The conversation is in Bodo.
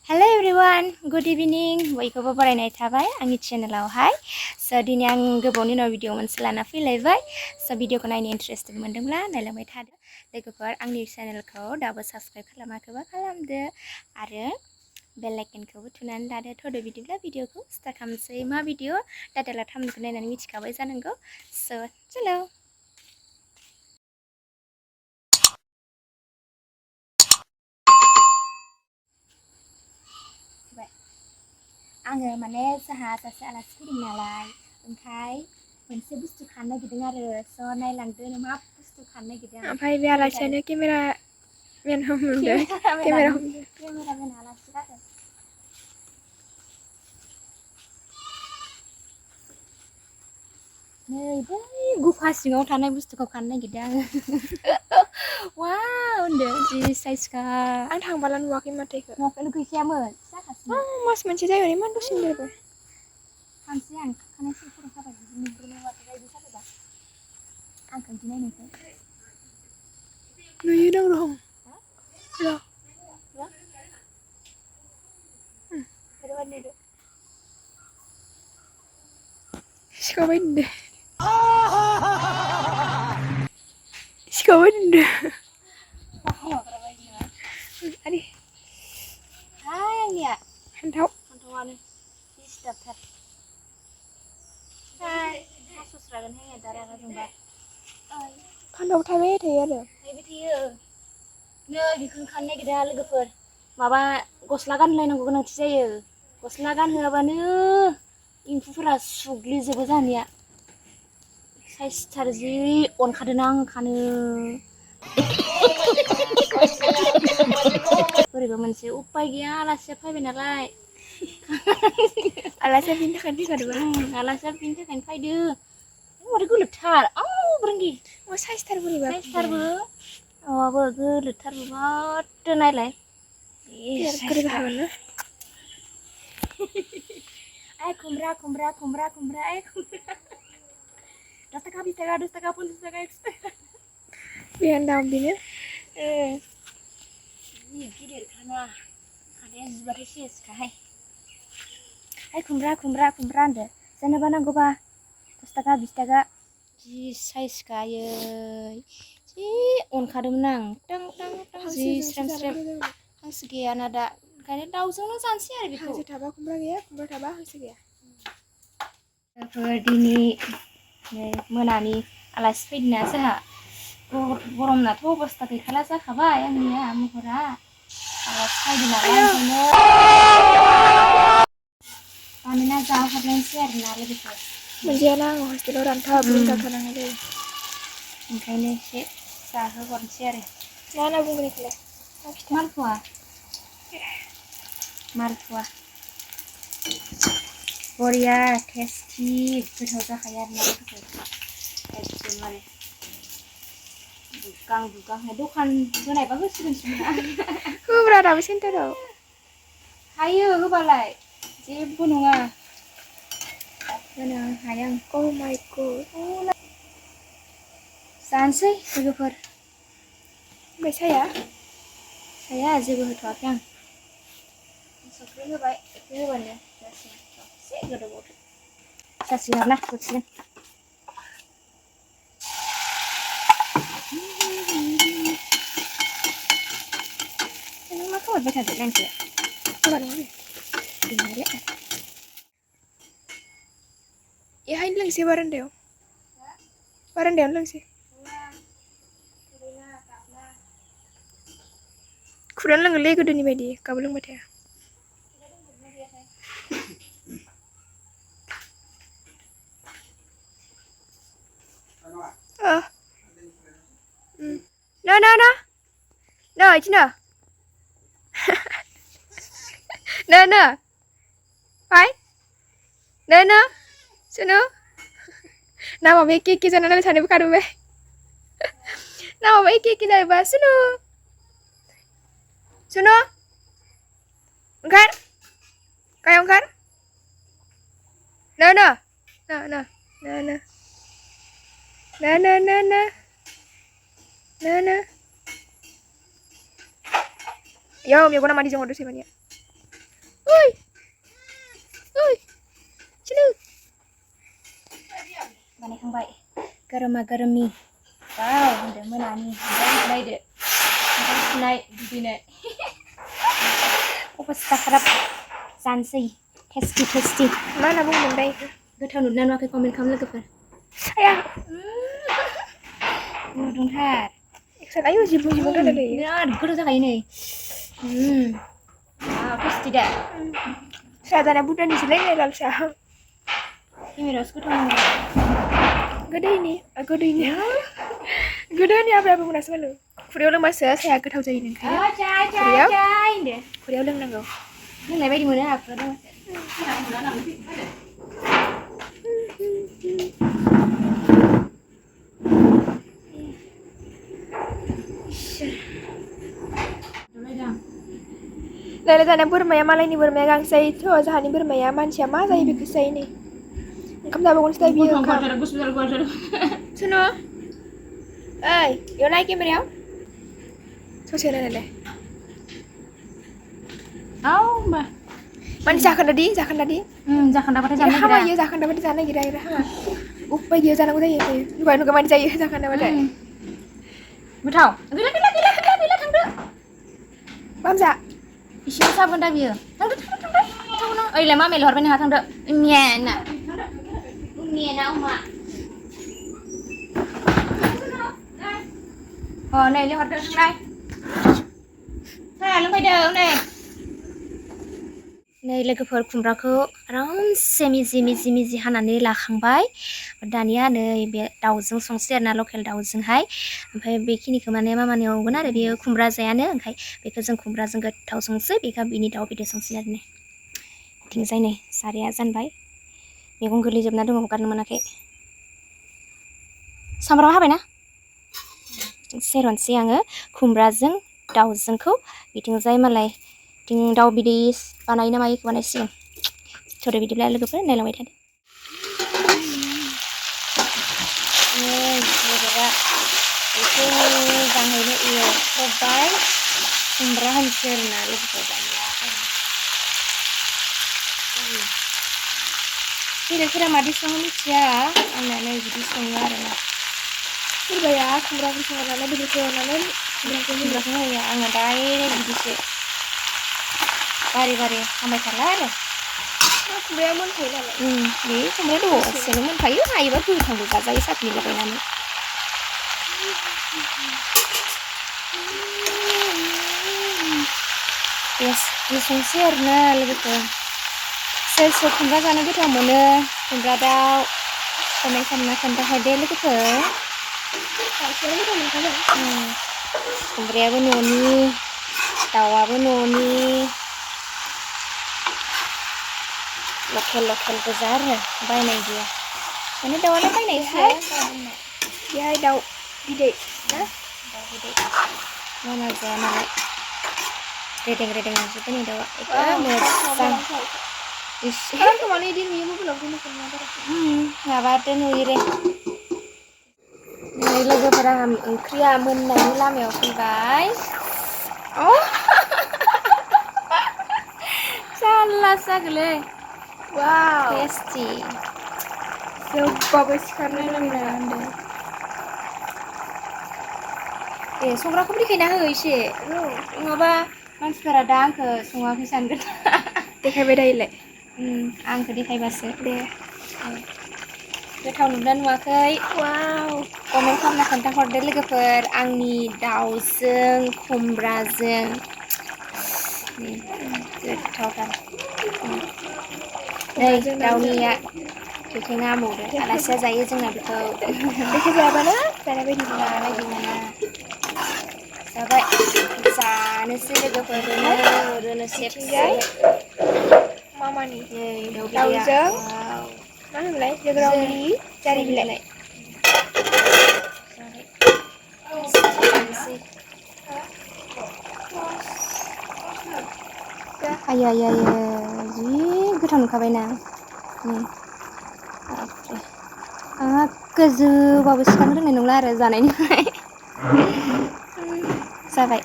Hello everyone, good evening. बयखौबो बरायनाय थाबाय आंनि चेनेलावहाय। दिनै आं गोबावनि उनाव भिडिअ मोनसे लाना फैलायबाय। भिडिअखौ नायनो इन्टारेस्टेड मोनदोंब्ला नायलांबाय थादो। लोगोफोर आंनि चेनेलखौ दाबो साबस्क्राइब खालामाखैबा खालामदो आरो बेल आइकनखौबो थुनानै लादो। थ'दो बिदिब्ला भिडिअखौ स्टार्ट खालामसै। मा भिडिअ? टाइटेला थाम्बनेलखौ नायनानै मिथिखाबाय जानांगौ। चलो। आङो माने जोंहा सासे आलासि फैदों नालाय ओमफ्राय मोनसे बुस्थु खानो नागिरदों आरो नायलांदो मा बुस्थु खानो नागिरदों ओमफ्राय बे आलासियानो केमेरामेन हमदों केमेरामेन आलासि आरो नै बै गुफा सिङाव थानाय बुस्थुखौ खानो नागिरदों आङो वाव होनदो जि साइजखा आं थांबाला नुवाखै माथो इखो नुवाखैनो गैखायामोन मास मोनसे जाबाय इमान दसेनो देरबाय खानसै आं खानाय सिंफोराव जाबाय नुग्रोनाय माथो बायदि जाबायबा आं खोन्थिनाय नोंखौ नुयो दां र' सिखावबाय होनदो सिखावबाय होनदो आरे हाय आंनिया फान्थावानो दिस्टार्बथार सस्रागोनहाय दा रागा जोंबा फान्थाव थाइबाय थायो आरो थाइबाय थायो नै बेखौनो खानो नागिरदों लोगोफोर माबा गस्ला गानलायनांगौ गोनांथि जायो गस्ला गानहोआबानो एम्फौफोरा सुग्लिजोबो जानिया साइसथार जि अनखादों आं खानो बोरैबा मोनसे उपाय गैया आलासिया फैबाय नालाय आलासिया बिनि थाखायनो फैखादोंबा आलासिया बिनि थाखायनो फैदो माथो गोलोदथार ब्रोंगि साइसथार बोरैबा साइसथारबो माबाबो गोलोदथारबो माथो नायलाय गोरोब हागोन ना आइ खुमब्रा आइ खुमब्रा 10 थाखा 20 थाखा 10 थाखा 50 थाखा 100 थाखा बेहायनो दाम बेनो जि गिदिरखाना खानाया जिबाथाय सेसखाहाय आइ खुमब्रा होनदो जेनेबा नांगौबा 10 थाखा 20 थाखा जि साइजखा आयै जि अनखादोंमोन आं टां जि स्रेम हांसो गैयाना दा ओंखायनो दाउजोंनो जानोसै आरो बेखौ हांसो थाबा खुमब्रा गैया खुमब्रा थाबा हांसो गैया दिनै मोनानि आलासि फैदोंना जोंहा गरमनाथ' अबस्था गैखाला जाखाबाय आंनिया महरा आलासि फैदों नालाय ओंखायनो बानायना जाहोहरनायसै आरोना लोगोफोर मोनजायाना आङो हस्टेलाव रानथाब थानांगौ जायो ओंखायनो एसे जाहोहरनोसै आरो मा होनना बुंगोन बेखौलाय मालपुवा बरिया टेस्टि गोथाव जाखायो आरोना एकदमबारे दुगां दखान होनायबा होसिगोनसोमोन होब्रा दाबो सेन्टाराव हायो होबालाय जेबो नङा होनो हायो आं अ माय गड जानोसै लोगोफोर ओमफ्राय साया जेबो होथ'वाखै आं संख्रि होबाय संख्रि होबानो जासिगोन एसे गोदौबावदो जासिगोन आरोना दसेनो नों मा खालामबाय थादों आंखौ एहायनो लोंसै बारान्दायावनो लोंसै खुरनानै लोङोलै गोदोनि बायदि गाबो लोंबाय थाया no इथिनो no फाय no सुनु नामाबो एखे जानानै सानैबो खारबोबाय नामाबो एखे जायोबा सुनु ओंखार गाहायाव ओंखार no Yo, mi buena Marisa cuando se venía. Ui. Ui. Sini. बानायखांबाय गरमा गरमनि वाव होनदो मोनानि नायदो ओंखाम सुनाय दुगैनाय अबस्था खराब जानोसै टेस्टि मा होनना बुंदोंथाय गोथाव नुदोंना नुवाखै कमेन्ट खालाम लोगोफोर आया गुदुंथार एक्सन आयु जिबु रायलायो बिराद गोथाव जाखायो नै टेस्टि दा साहा जाना बुदानिसोलै लाल साहा केमेरायावसो गोथाव नांगौ गोदैनि आबै आबौमोनासो मानो खुरैयाव लोंबासो साया गोथाव जायो नोंखाय खुरैयाव लोंनांगौ लोंनाय बायदि मोनो आहा खुरैयाव लायला जाना बोरमाया मालायनि बोरमाया गांसो जायोथ' जोंहानि बोरमाया मानसिया मा जायो बेखौसो जायो नै ओंखाम जाबावगोनसो दा बियो ओंखाम सुनु ओइ बेयाव नाय केमेरायाव ससे नायनायलाय होमबा माने जाखोन्दादि जाखोन्दाबाथाय जानो नागिरा हामायो जाखोन्दाबाथाय जानो नागिरा हामा उफाय गैया जानांगौ जायो नुगा माने जायो जाखोन्दाबाथाय गोथाव गैला थांदो मामजा इसे साबोन दा बियो थांदो ओइलाय मामेल हरबाय नोंहा थांदो मेना अमा नै लिंहरदो थांलाय साहा लोंफैदो नै लोगोफोर खुमब्राखौ आरामसे मिजि हानानै लाखांबाय दानिया नै बे दाउजों संसै आरोना लकेल दाउजोंहाय ओमफ्राय बेखिनिखौ माने मामानि एवगोन आरो बेयो खुमब्रा जायानो ओंखाय बेखौ जों खुमब्राजों गोथाव संसै बेखौ बिनि दाउ बेदर संसै आरो ने बिथिंजाय नै साराया जानबाय मैगं गोरलैजोबना दङ हगारनो मोनाखै सामब्राम हाबायना सेरनोसै आङो खुमब्राजों दाउजोंखौ बिथिंजाय मालाय दाउ बिदै बानायो ना मायो बानायसिगोन थोदो बिदिब्ला लोगोफोर नायलांबाय थादो बेदरा एसे मोजाङैनो एवफ्रामबाय खुमब्रा होनोसै आरोना लोगोफोर दानिया बेलेगफोरा मादि सङो मिथिया आंना नै बिदि सङो आरोना सोरबाया खुमब्राखौ संनानै बेदरखौ एवनानै खुमब्राखौ होयो आङो डाइरेक्ट बिदिसो बारे हामबाय थाला आरो खुमब्राया मोनखायो नालाय बे खुमब्राया दसेनो मोनखायो हायोबा गोथांबो जाजायो सातनि लगायनानै बे संसै आरोना लोगोफोर सोर खुमब्रा जानो गोथाव मोनो खुमब्रा दाउ कमेन्ट खालामना खोन्थाहरदो लोगोफोर खुमब्रायाबो न'नि दाउआबो न'नि लकेल गोजा आरो बायनाय गैया माने दाउआलाय बायनायसो बेहाय दाउ बिदै ना दाउ बिदै मामा जाया नालाय रेदें नुजोब्बाय नै दाउआ मोजां माबादो नुयो रे नै लोगोफोरा ओंख्रिया मोननायनि लामायाव फैबाय जारलासो जागोलै वाव टेस्टि जोबबाबो सिखारनो रोङा संग्राखौबो देखायना हो एसे नङाबा मानसिफोरा दा आंखौ सङाखै सानगोन देखायबाय दायोलाय आंखौ देखायबासो दे गोथाव नुदोंना नुवाखै वाव कमेन्ट खालामना खोन्थाहरदो लोगोफोर आंनि दाउजों खुमब्राजों गोथावथार नै दाउनिया थेथेङा आमौदो आलासिया जायो जोंना बेखौ बेखौ जायाबानो जानाय बायदि मोना जाबाय जानोसै लोगोफोर रोनो सेबसे मामानि दाउ बिदैया दाउजों मा होनलाय जोगोनारनि जारि बिलाइ आयो जि गोथाव नुखाबायना आंहा गोजौबाबो सिखारनो रोंनाय नंला आरो जानायनिफ्राय जाबाय